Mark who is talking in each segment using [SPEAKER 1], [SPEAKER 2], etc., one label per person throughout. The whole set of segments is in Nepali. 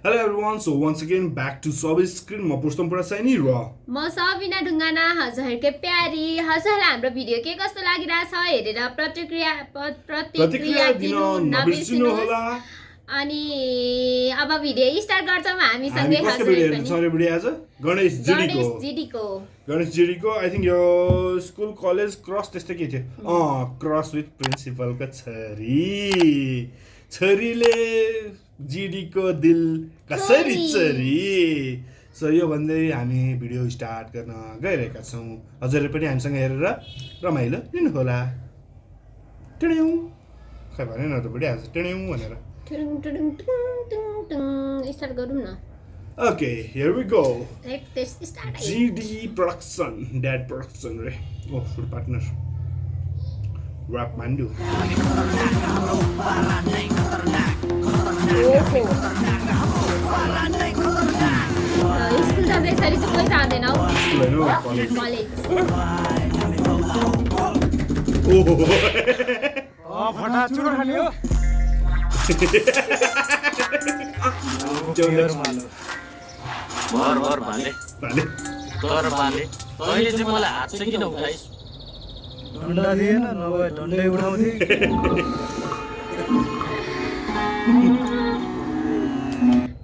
[SPEAKER 1] Hello everyone, so once again back to Sobi Screen. म पुष्पम पुरासाइनी र
[SPEAKER 2] म सबिना ढुङ्गाना हजुरहरुकै प्यारी हजुरहरुलाई हाम्रो भिडियो के कस्तो लागिरहेछ हेरेर प्रतिक्रिया दिनु नबिर्सिनु होला अनि अब भिडियो स्टार्ट गर्छौं हामीसँगै
[SPEAKER 1] हजुरहरु आज गणेश जिडीको आई थिंक यो स्कुल कलेज क्रस त्यस्तै के थियो क्रस विथ प्रिन्सिपल को छोरीले जिडी को दिल कसरी चरी सो यो भन्दै हामी भिडियो स्टार्ट गर्न गइरहेका छौं हजुरहरुले पनि हामीसँग हेरेर रमाइलो लिनु होला टिड्यौ खै भने न त बुढी आज टिड्यौ भनेर
[SPEAKER 2] स्टार्ट गरौँ न
[SPEAKER 1] Okay, here we go.
[SPEAKER 2] Let's start.
[SPEAKER 1] GD Production, Dad Production, right? Oh, full partner. Rap Mandu.
[SPEAKER 2] School जाँदाखेरि चाहिँ कोही जाँदैन हौ कलेज
[SPEAKER 3] फटा चुरो खाने हो
[SPEAKER 4] भर भाले तर भाले तैँले चाहिँ मलाई हात चाहिँ किन उठाइस्
[SPEAKER 3] डन्डा दिएन नभए डन्डै उठाउँथे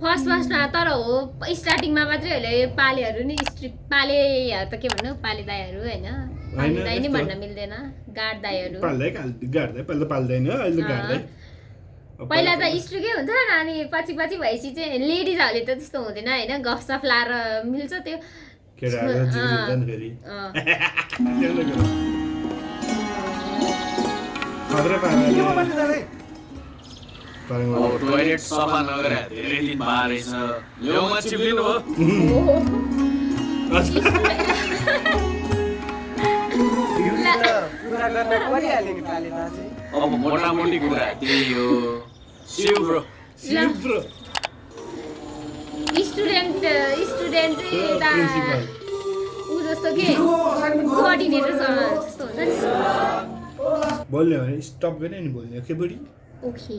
[SPEAKER 2] फर्स्टमा तर हो स्टार्टिङमा मात्रै होला यो पालेहरू नि पालेहरू त के भन्नु पाले दाइहरू हैन पाले दाइ नि भन्न मिल्दैन गाड दाइहरू
[SPEAKER 1] पाल्दैन अहिले गाड्दै
[SPEAKER 2] पहिला त स्ट्रिकै हुन्छ अनि पछि भएपछि चाहिँ लेडिजहरूले त त्यस्तो हुँदैन हैन गफसफ लाएर मिल्छ त्यो
[SPEAKER 1] केटाहरु जिग्रिन्छन् फेरि खतरा पाराले
[SPEAKER 4] टोयलेट सफा नगरे धेरै दिन बारेछ ल्याउमा चिप्लिनु हो
[SPEAKER 3] कुरा गर्न परिहाल्यो नि पाले दाजु
[SPEAKER 4] अब मोटामोटी कुरा त्यही हो शिव ब्रो
[SPEAKER 2] स्टुडेन्ट चाहिँ उ जस्तो के कोअर्डिनेटर जस्तो हुन्छ नि
[SPEAKER 1] बोल्ने भने स्टप गर्ने नि बोल्ने के बडी
[SPEAKER 2] ओके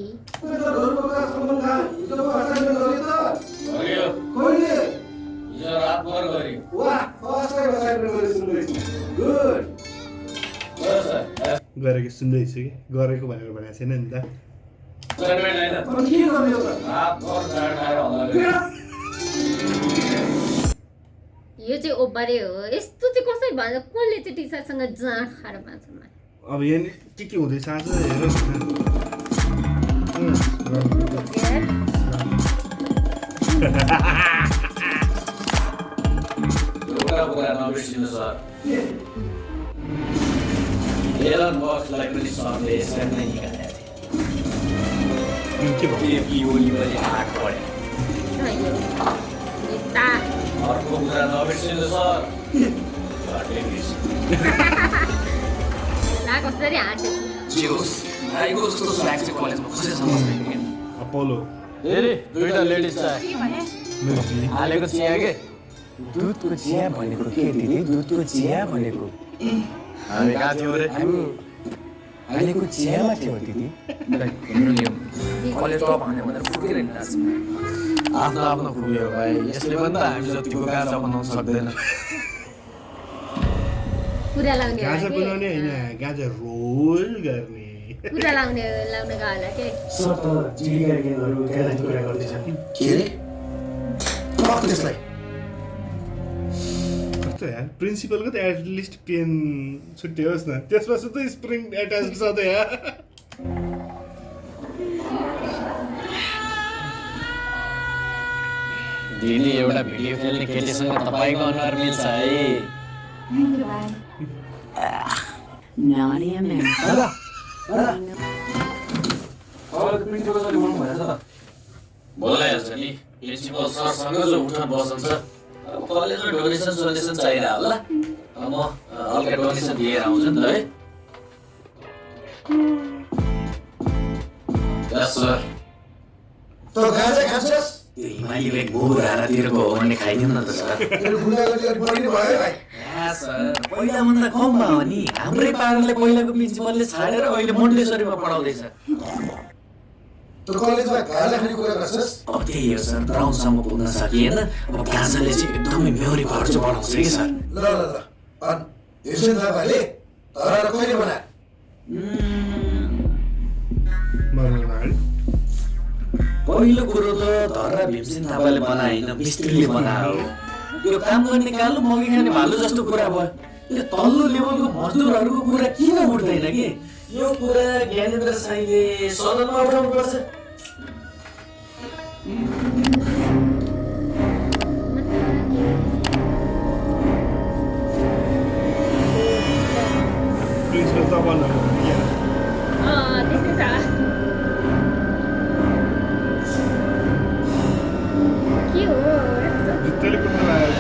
[SPEAKER 4] यो रात भर गरी
[SPEAKER 1] गरेको सुन्दैछु कि गरेको भनेर भनेको छैन नि त
[SPEAKER 2] यो चाहिँ ओभरै हो यस्तो चाहिँ कसरी भन्छ कसले चाहिँ टिचरसँग जाँड खाएर भन्छ
[SPEAKER 1] अब यहाँ के हुँदैछ आज हेर
[SPEAKER 4] कुरा नबिर्सिनु सर एलन बक्सलाई पनि सरले यसरी नै निकालेको
[SPEAKER 1] के भयो
[SPEAKER 4] थियो ओली पनि हात पढे अर्को कुरा नबिर्सिनु सर
[SPEAKER 2] कसरी हाँस्यो
[SPEAKER 4] जियोस् भाइको जस्तो स्ल्याक चाहिँ कलेजमा कसै समझ्दैन
[SPEAKER 1] अपोलो
[SPEAKER 4] धेरै दुईटा लेडिज छ हालेको चिया के
[SPEAKER 3] दुधको चिया भनेको के दिदी दुधको चिया भनेको
[SPEAKER 4] हामी कहाँ थियौँ रे
[SPEAKER 3] हामी हालेको चियामा थियौँ दिदी
[SPEAKER 4] हेर्नु नि कलेज टप हान्यो भनेर फुकेर हिँड्नु आफ्नो आफ्नो फुक्यो भाइ यसले पनि त हामी जतिको गाजा बनाउन सक्दैन
[SPEAKER 2] कुरा लाउने
[SPEAKER 1] गाजा बनाउने हैन गाजा रोल गर्ने
[SPEAKER 2] कुरा लाउने गयो होला के
[SPEAKER 3] सर त जिडी ग्याङहरू ग्यारेजको कुरा गर्दैछ
[SPEAKER 4] के रे कस्तो त्यसलाई
[SPEAKER 1] कस्तो यार प्रिन्सिपलको त एटलिस्ट पेन छुट्टियोस् न त्यसमा त स्प्रिङ एट्याच छ त यार
[SPEAKER 4] दिदी एउटा भिडियो खेल्ने केटीसँग तपाईको अनुहार मिल्छ है
[SPEAKER 5] Naughty America.
[SPEAKER 4] बोलाइहाल्छ नि प्रिन्सिपल सरसँग जो उठ्न बसन्छ कलेजमा डोनेसन चाहिरहेको होला म हल्का डोनेसन लिएर आउँछु नि त है यस सर
[SPEAKER 6] त गाजा खान्छस्
[SPEAKER 4] त्यो हिमाली बेग बोरातिरको हो भने खाइदिउँ न त सर
[SPEAKER 6] मेरो गुन्डागर्दी अलिक बढी नै भयो भाइ
[SPEAKER 4] सर पहिलाभन्दा कम भयो नि हाम्रै पाराले पहिलाको प्रिन्सिपलले छाडेर अहिले मोन्टेसरीमा पढाउँदैछ
[SPEAKER 6] त त कलेजमा गाजा खाने कुरा गर्छस्
[SPEAKER 4] अब त्यही हो सर ब्राउनसम्म पुग्न सकिएन अब गाजाले चाहिँ एकदमै मेमोरी पावर चाहिँ बढाउँछ कि सर
[SPEAKER 6] ल ल ल अन भीमसेन थापाले धरा कहिले बनाए
[SPEAKER 4] पहिलो कुरो त धर्रा भीमसेन थापाले बनाएन मिस्त्रीले बनायो यो काम गर्ने कालो मगी खाने भालु जस्तो कुरा भयो यो तल्लो लेभलको मजदुरहरूको कुरा किन उठ्दैन कि यो कुरा ज्ञानेन्द्र साईले सदनमा उठाउनु पर्छ
[SPEAKER 1] प्रिन्सिपल तपाईँलाई
[SPEAKER 2] त्यस्तै छ के हो
[SPEAKER 1] जुत्ताले कुद्नु लाग्यो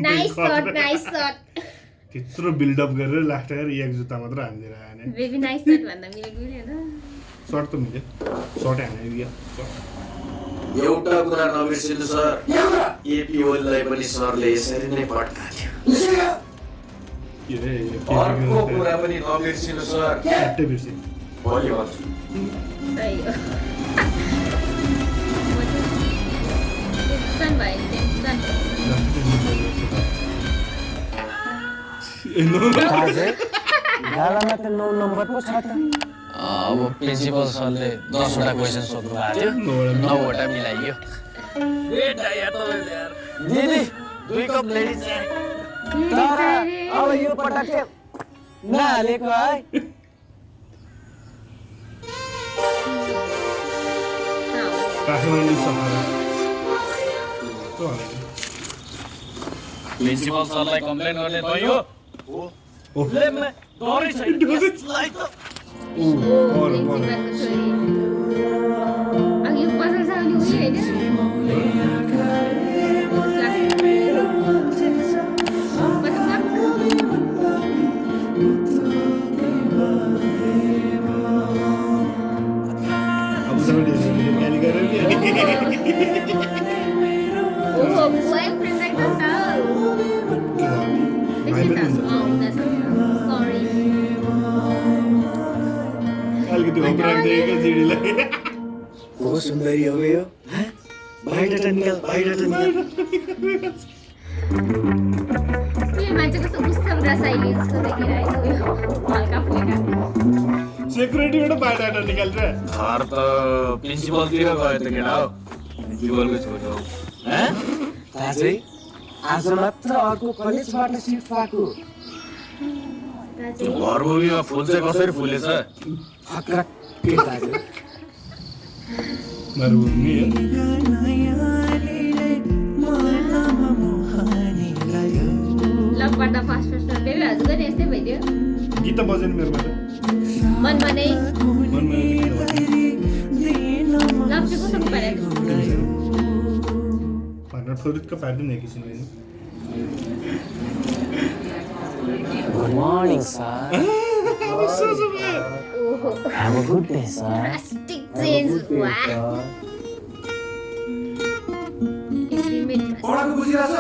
[SPEAKER 2] नाइस शट
[SPEAKER 1] त्यत्रो बिल्डअप गरेर लास्ट आएर एक जुत्ता मात्र हानिदिएर आयो नि
[SPEAKER 2] बेबी नाइस शट भन्दा मिलेको मिलेन
[SPEAKER 1] सर्ट त मिल्यो सर्ट हानिदियो
[SPEAKER 4] एउटा कुरा नबिर्सिनु सर एपी ओलीलाई पनि सरले यसरी नै पड्काथ्यो अर्को कुरा पनि नबिर्सिनु सर
[SPEAKER 1] ट्याट्टै बिर्सेँ
[SPEAKER 4] भोलि भन्छु
[SPEAKER 2] सही हो टेन्सन भयो टेन्सन
[SPEAKER 3] दाजु गालामा त 9 नम्बर पो छ त
[SPEAKER 4] अब प्रिन्सिपल सरले 10 वटा क्वेसन सोध्नु भएको थियो 9 वटा मिलाइयो
[SPEAKER 3] दिदी 2 कप लेडिज तर अब यो पटक चाहिँ नहालेको है
[SPEAKER 1] काठमाडौँ सहर
[SPEAKER 4] प्रिन्सिपल सरलाई कम्प्लेन गर्ने त यो लेममा डरै छैन यसलाई त
[SPEAKER 2] अघि पसल साउने उयो होइन
[SPEAKER 1] अब तपाईँले गाली गरेर
[SPEAKER 2] ओहो बुवाई फ्रेन्ड एकदम सरी
[SPEAKER 1] अलिकति होप्राक्दै क्या जिडीलाई
[SPEAKER 3] को सुन्दरी हो यो बाहिरबाट निकाल
[SPEAKER 2] यो मान्छे कस्तो उस्तम र शैली जस्तो देखिरहेको यो हल्का फुल्का
[SPEAKER 1] सेक्युरिटीबाट बाहिर निकाल्छ
[SPEAKER 4] घर त प्रिन्सिपलतिर गयो त केटा हो प्रिन्सिपलको छोरो हो
[SPEAKER 3] दाजु आज मात्र अर्को कलेजबाट सिट पाएको
[SPEAKER 4] त्यो घरभूमिमा फुल चाहिँ कसरी फुलेछ
[SPEAKER 3] फक्रक के दाजु
[SPEAKER 1] मरुभूमि
[SPEAKER 2] लभ गर्दा फास्ट फास्ट बेबी हजुरको नि यस्तै भइदियो
[SPEAKER 1] गीत बजेन मेरोबाट
[SPEAKER 2] मनमा नै
[SPEAKER 1] मनमा
[SPEAKER 2] लभ चाहिँ कस्तो पारेको
[SPEAKER 1] भनेर थोरितको पार्दैन एकैछिन होइन
[SPEAKER 3] गुड मर्निङ सर
[SPEAKER 2] ओहो
[SPEAKER 3] have a good day sir
[SPEAKER 2] drastic change वाह
[SPEAKER 6] पढाएको बुझिरहेछ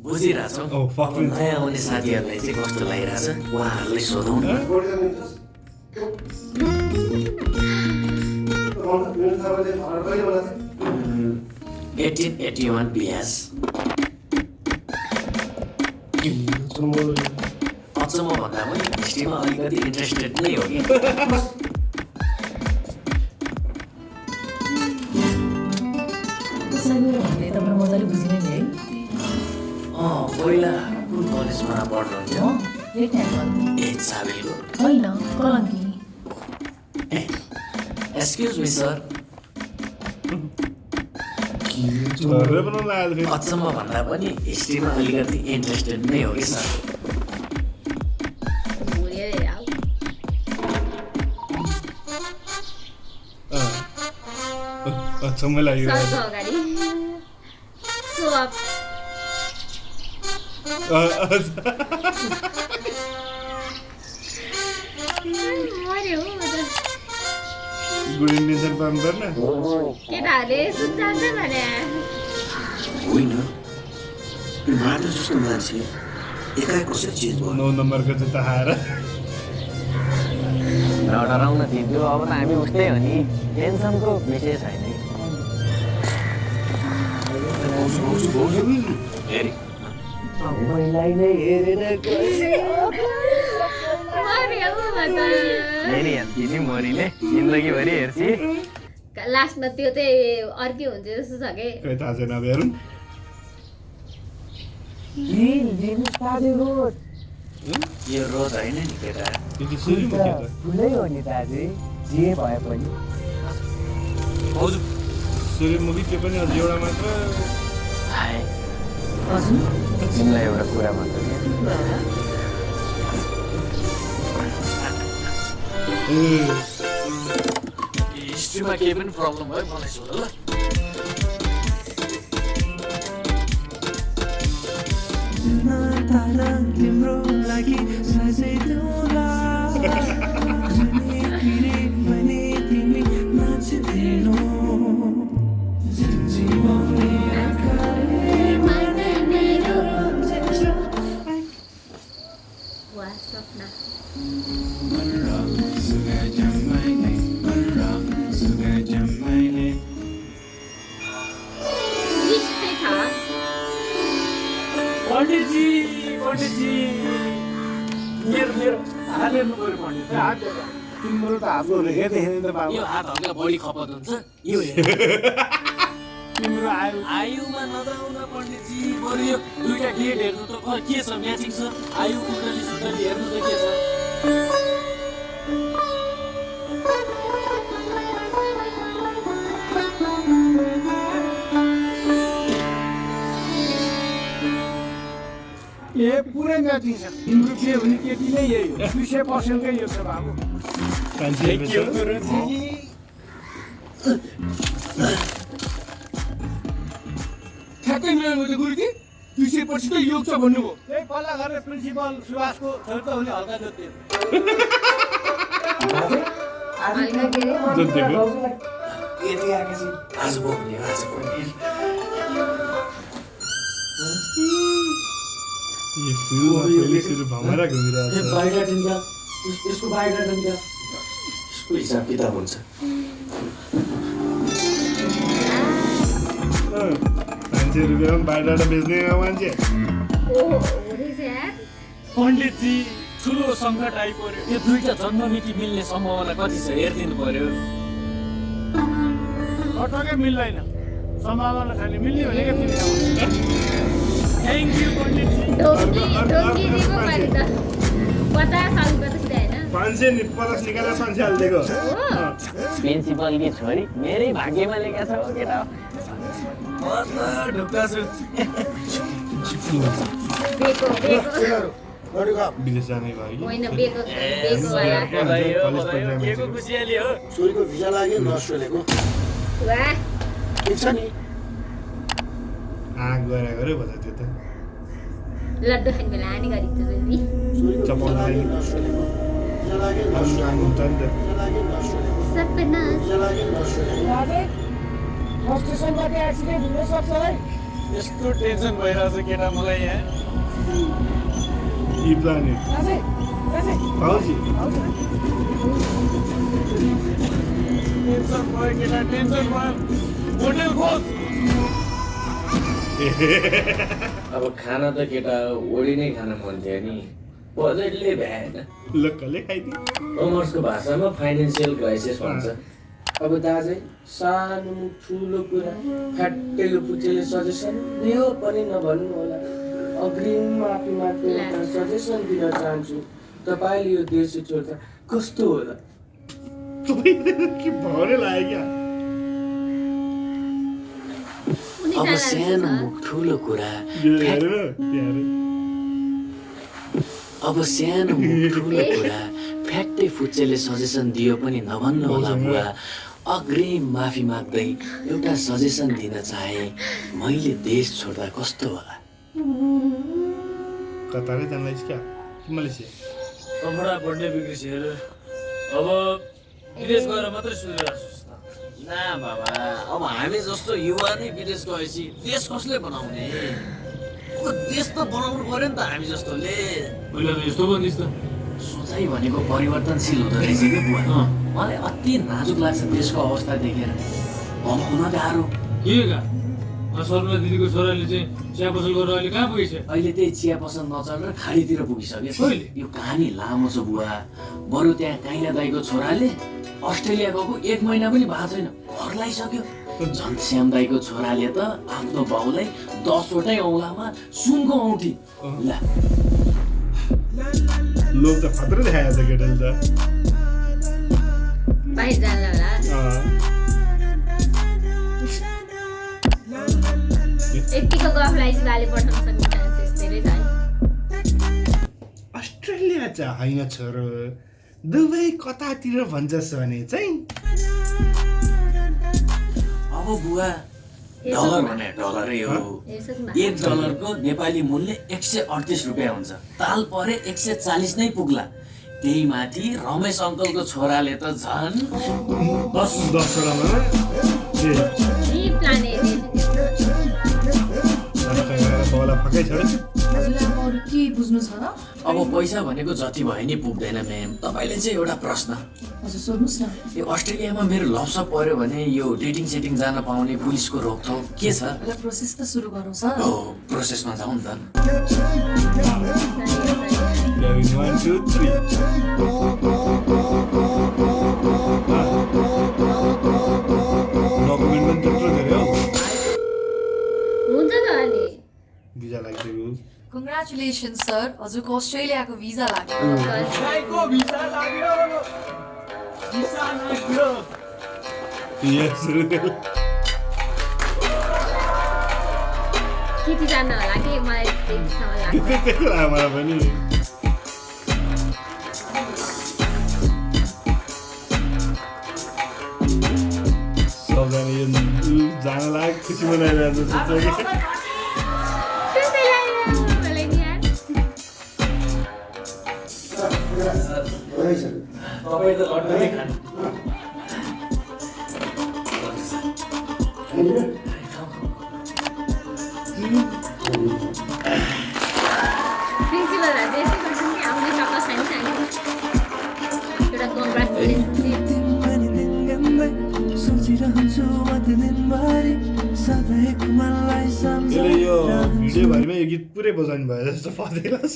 [SPEAKER 4] बुझिरहेछौ
[SPEAKER 1] ओ फकिङ
[SPEAKER 4] नयाँ आउने साथीहरूलाई चाहिँ कस्तो लागिरहेछ उहाँहरूलाई सोधौँ न
[SPEAKER 6] पढेको मिल्छस् मेरो थापाले धरा कहिले बनाएको
[SPEAKER 4] 1881 बिहास अचम्म भन्दा पनि हिस्ट्रीमा अलिकति इन्ट्रेस्टेड नै हो कि
[SPEAKER 5] मजाले बुझिने नि है
[SPEAKER 4] पहिला कुन कलेजमा पढ्नुहुन्थ्यो ए साबिलको
[SPEAKER 5] होइन कलङ्की
[SPEAKER 4] एक्सक्युज मी सर
[SPEAKER 1] घरै बनाउनु आएको फेरि
[SPEAKER 4] अचम्म भन्दा पनि हिस्ट्रीमा अलिकति इन्ट्रेस्टेड नै हो कि सर
[SPEAKER 1] अचम्मै लाग्यो
[SPEAKER 2] सरको अगाडि सो अप मर्यो
[SPEAKER 1] गुड इन्टेन्सन पाउनु पर्न
[SPEAKER 2] केटाहरूले सुन्जान्छ भने
[SPEAKER 6] होइन यो माटो जस्तो मान्छे एकाएक कसरी चेन्ज भयो
[SPEAKER 1] 9 नम्बरको जुत्ता खाएर
[SPEAKER 3] नडराउन दिन्छु अब त हामी उस्तै हो नि टेन्सनको विषय छैन सबैलाई नै हेरेर हेरी हेर्छ नि मरिले जिन्दगीभरि हेर्छु
[SPEAKER 2] लास्टमा त्यो चाहिँ अर्कै हुन्छ जस्तो छ के
[SPEAKER 1] खै थाहा छैन अब हेरौँ
[SPEAKER 3] यो रोज होइन नि केटा
[SPEAKER 1] यो चाहिँ सूर्यमुखी हो त
[SPEAKER 3] ठुलै हो नि दाजु जे भए पनि
[SPEAKER 1] सूर्यमुखी त्यो पनि अझ एउटा मात्र
[SPEAKER 3] तिमीलाई एउटा कुरा भन्छु
[SPEAKER 4] हिस्ट्रीमा केही पनि प्रब्लम भयो मलाई सोध ल
[SPEAKER 7] तिम्रो लागि सजाइदौला भने तिमी नाच्दैनौ
[SPEAKER 2] वा सपना यस्तै छ
[SPEAKER 3] पण्डितजी मेरो हात हेर्नु पऱ्यो पण्डित हात तिम्रो त हात हुने क्या देखेन त बाबु
[SPEAKER 4] यो हात हल्का बढी खपत हुन्छ यो हेर
[SPEAKER 3] तिम्रो
[SPEAKER 4] आयुमा नजाउन पण्डितजी बरु यो दुईटा गेट हेर्नु त के छ म्याचिङ छ आयु कुण्डली सुण्डली हेर्नु त के छ
[SPEAKER 3] ए पुरै म्याचिङ छ तिम्रो के भने केटी नै यही हो 200%कै यो छ बाबु ठ्याक्कै मिलाउनु त गुरुजी 200% त योग छ भन्नुभयो त्यही पल्ला गरेर प्रिन्सिपल सुभाषको छोरी त हुने हल्का जोत्यो
[SPEAKER 4] आज बोक्ने
[SPEAKER 1] यो फुलमा पहिले सुरु भमरा घुमिरहेको छ
[SPEAKER 4] बायोडाटा निकाल यसको बायोडाटा निकाल यसको हिसाब किताब हुन्छ
[SPEAKER 1] 500 रुपियाँमा बायोडाटा बेच्ने मान्छे
[SPEAKER 3] पण्डितजी ठुलो सङ्कट आइपर्यो
[SPEAKER 4] यो दुईटा जन्ममिति मिल्ने सम्भावना कति छ हेरिदिनु पर्यो
[SPEAKER 3] पटक्कै मिल्दैन सम्भावना खाली मिल्ने भनेको तिमी थ्याङ्क यू पण्डितजी
[SPEAKER 2] ढोङ्गीजीको पारी त 50 सालको जस्तै होइन
[SPEAKER 1] 550 निकालेर 500 हालिदिएको
[SPEAKER 3] प्रिन्सिपलकी छोरी मेरै भाग्यमा लेखा छ हो केटा
[SPEAKER 4] ढुक्का छु
[SPEAKER 2] बेको
[SPEAKER 1] विदेश जाने भयो
[SPEAKER 2] होइन बेको वाला
[SPEAKER 4] केको खुसियाली हो
[SPEAKER 6] छोरीको भिजा लाग्यो न अस्ट्रेलियाको
[SPEAKER 2] वाह
[SPEAKER 6] ठिक छ नि
[SPEAKER 1] गएर गऱ्यो भन्छ त्यो त
[SPEAKER 2] लड्डु खाने बेला हानी गरिन्छ बेबी
[SPEAKER 6] छोरीको
[SPEAKER 1] चपाउन
[SPEAKER 6] भिजा लाग्यो
[SPEAKER 1] लागि।
[SPEAKER 6] न अस्ट्रेलियाको भिजा लाग्यो न
[SPEAKER 1] अरू काम हुन्छ नि त
[SPEAKER 6] भिजा लाग्यो न अस्ट्रेलियाको
[SPEAKER 2] सपना
[SPEAKER 6] भिजा लाग्यो न अस्ट्रेलियाको
[SPEAKER 3] यस्तो टेन्सन भइरहेछ केटा मलाई यहाँ
[SPEAKER 1] यी जाने भाउजी
[SPEAKER 3] टेन्सन भयो केटा टेन्सन भयो होटेल खोज
[SPEAKER 4] अब खाना त केटा ओडी नै खान मन थियो नि बजेटले भ्याएन
[SPEAKER 1] लक्कले खाइदियो
[SPEAKER 4] कमर्सको भाषामा फाइनेन्सियल क्राइसिस भन्छ
[SPEAKER 8] अब दाजै सानो ठुलो कुरा फ्याटेको पुच्चेले सजेसन दियो पनि नभन्नु होला अग्रिम माफी माग्दै एउटा सजेसन दिन चाहन्छु तपाईँले यो देश छोड्दा कस्तो होला
[SPEAKER 1] के भरे लाग्यो क्या
[SPEAKER 4] अब सानो मुख ठुलो कुरा
[SPEAKER 1] हेरेर हेरे
[SPEAKER 4] अब सानो मुख ठुलो कुरा फ्याक्टै फुच्चेले सजेसन दियो पनि नभन्नु होला बुवा अग्रिम माफी माग्दै एउटा सजेसन दिन चाहे मैले देश छोड्दा कस्तो होला
[SPEAKER 1] कतारै जान्दैछ क्या कि मलेसिया
[SPEAKER 4] कपडा बढ्ने बिग्रिसेर अब विदेश गएर मात्रै सुनिरहेको छु ना बाबा अब हामी जस्तो युवा नै विदेश गएपछि देश कसले बनाउने देश त बनाउनु पर्यो नि त हामी जस्तोले
[SPEAKER 9] पहिला त यस्तो भन्दिस् त
[SPEAKER 4] सोचाइ भनेको परिवर्तनशील हुँदो रहेछ कि बुवा मलाई अति नाजुक लाग्छ देशको अवस्था देखेर हुन गाह्रो
[SPEAKER 3] के गा सर्वला दिदीको छोराले चाहिँ चिया पसल गरेर अहिले कहाँ पुगेछ
[SPEAKER 4] अहिले त्यही चिया पसल नचलेर खाडीतिर पुगिसक्यो
[SPEAKER 3] कहिले?
[SPEAKER 4] यो कहानी लामो छ बुवा बरु त्यहाँ काइला दाईको छोराले अस्ट्रेलिया गएको 1 महिना पनि भएको छैन घर लगाइसक्यो घनश्याम दाईको छोराले त आफ्नो बाउलाई 10वटै औँलामा सुनको औँठी ला
[SPEAKER 1] लोभ त खतरा देखायो त केटाले त
[SPEAKER 2] बाहिर जान्ला होला यतिको गफलाई चाहिँ बाले पठाउन सक्ने चान्सेस धेरै छ है।
[SPEAKER 1] अस्ट्रेलिया चाहिँ होइन छोरो दुबई कतातिर भन्छस् भने चाहिँ
[SPEAKER 4] अब बुवा डलर भने डलरै हो
[SPEAKER 2] हेर्छस् न
[SPEAKER 4] 1 डलरको नेपाली मूल्य 138 रुपियाँ हुन्छ ताल परे 140 नै पुग्ला त्यही माथि रमेश अङ्कलको छोराले त झन्
[SPEAKER 1] 10वटामा
[SPEAKER 2] यी प्लानेट
[SPEAKER 1] बाउलाई फकै छोड
[SPEAKER 5] हजुरलाई अब अरू के बुझ्नु छ र
[SPEAKER 4] अब पैसा भनेको जति भए नि पुग्दैन म्याम तपाईँले चाहिँ एउटा प्रश्न
[SPEAKER 5] हजुर सोध्नुहोस् न
[SPEAKER 4] यो अस्ट्रेलियामा मेरो लपसप पर्यो भने यो डेटिङ सेटिङ जान पाउने पुलिसको रोकथोक के छ
[SPEAKER 5] पहिला प्रोसेस त सुरु गरौँ सर
[SPEAKER 4] हो प्रोसेसमा जाउँ नि त
[SPEAKER 1] 1 2 3 डकुमेन्ट पनि त्यत्रो धेरै हौ
[SPEAKER 2] हुन्छ त अनि
[SPEAKER 1] भिजा लाग्थ्यो
[SPEAKER 5] कङ्ग्रेचुलेसन सर हजुरको अस्ट्रेलियाको भिजा लाग्यो
[SPEAKER 3] गाईको भिसा लाग्यो भिसा लाग्यो
[SPEAKER 1] यस
[SPEAKER 2] केटी जान्न होला कि मलाई त्यतिसम्म लाग्छ
[SPEAKER 1] त्यस्तो लाग्यो मलाई पनि सबजना यो जान लाग्यो खुसी मनाइरहेको सोच्छ कि
[SPEAKER 2] त्यस्तै लाग्यो मलाई नि यार
[SPEAKER 4] तपाईँ त लड्डु नै खानु
[SPEAKER 2] प्रिन्सिपलहरू चाहिँ यस्तै गर्छन् कि आउने सक्छ छैन छैन एउटा कङ्ग्रेचुलेसन
[SPEAKER 7] तिमीले दिन गन्दै सोचिरहन्छु म त्यो दिनभरि सधैँको मनलाई
[SPEAKER 1] यसले यो भिडियोभरिमा यो गीत पुरै बजाउनु भयो जस्तो पदेला छ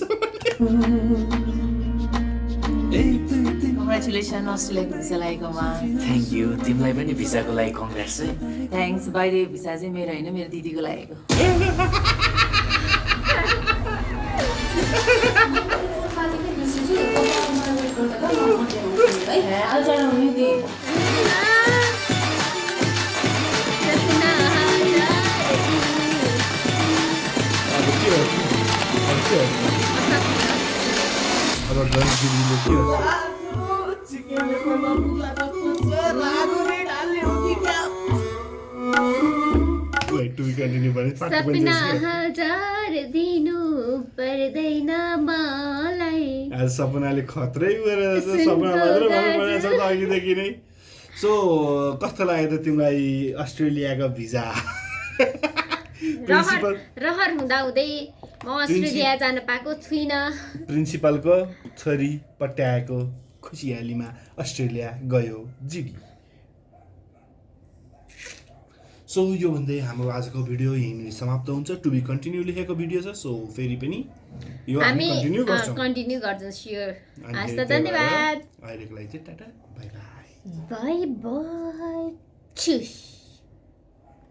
[SPEAKER 5] कङ्ग्रेचुलेसन अस्ट्रेलियाको भिजा लागेकोमा
[SPEAKER 4] थ्याङ्क यू तिमीलाई पनि भिसाको लागि कङ्ग्रेस है
[SPEAKER 5] थ्याङ्क्स बाहिर भिजा चाहिँ मेरो होइन मेरो दिदीको लागेको
[SPEAKER 1] अब के हो अब के हो अब गणेशजीले के हो वेट टु बी कन्टिन्यू भने पार्टी पनि
[SPEAKER 2] सपना
[SPEAKER 1] त्यसै।
[SPEAKER 2] हजार दिनु पर्दैन मलाई
[SPEAKER 1] आज सपनाले खत्रै गरेर छ सपना मात्र भन्नु छ त अघिदेखि नै सो कस्तो लाग्यो त तिमीलाई अस्ट्रेलियाको भिजा प्रिन्सिपल
[SPEAKER 2] रहर हुँदा हुँदै म अस्ट्रेलिया जान पाएको छुइनँ
[SPEAKER 1] प्रिन्सिपलको छोरी पट्याएको खुसियालीमा अस्ट्रेलिया गयो जिडी सो यो भन्दै हाम्रो आजको भिडियो यहीँनिर समाप्त हुन्छ टु बी कन्टिन्यू लेखेको भिडियो छ सो फेरि पनि यो हामी कन्टिन्यू गर्छौँ
[SPEAKER 2] कन्टिन्यू गर्छौँ स्योर
[SPEAKER 1] अनि
[SPEAKER 2] हस्
[SPEAKER 1] फेरि
[SPEAKER 2] त धन्यवाद
[SPEAKER 1] अहिलेको लागि चाहिँ tata bye by
[SPEAKER 2] by by चुस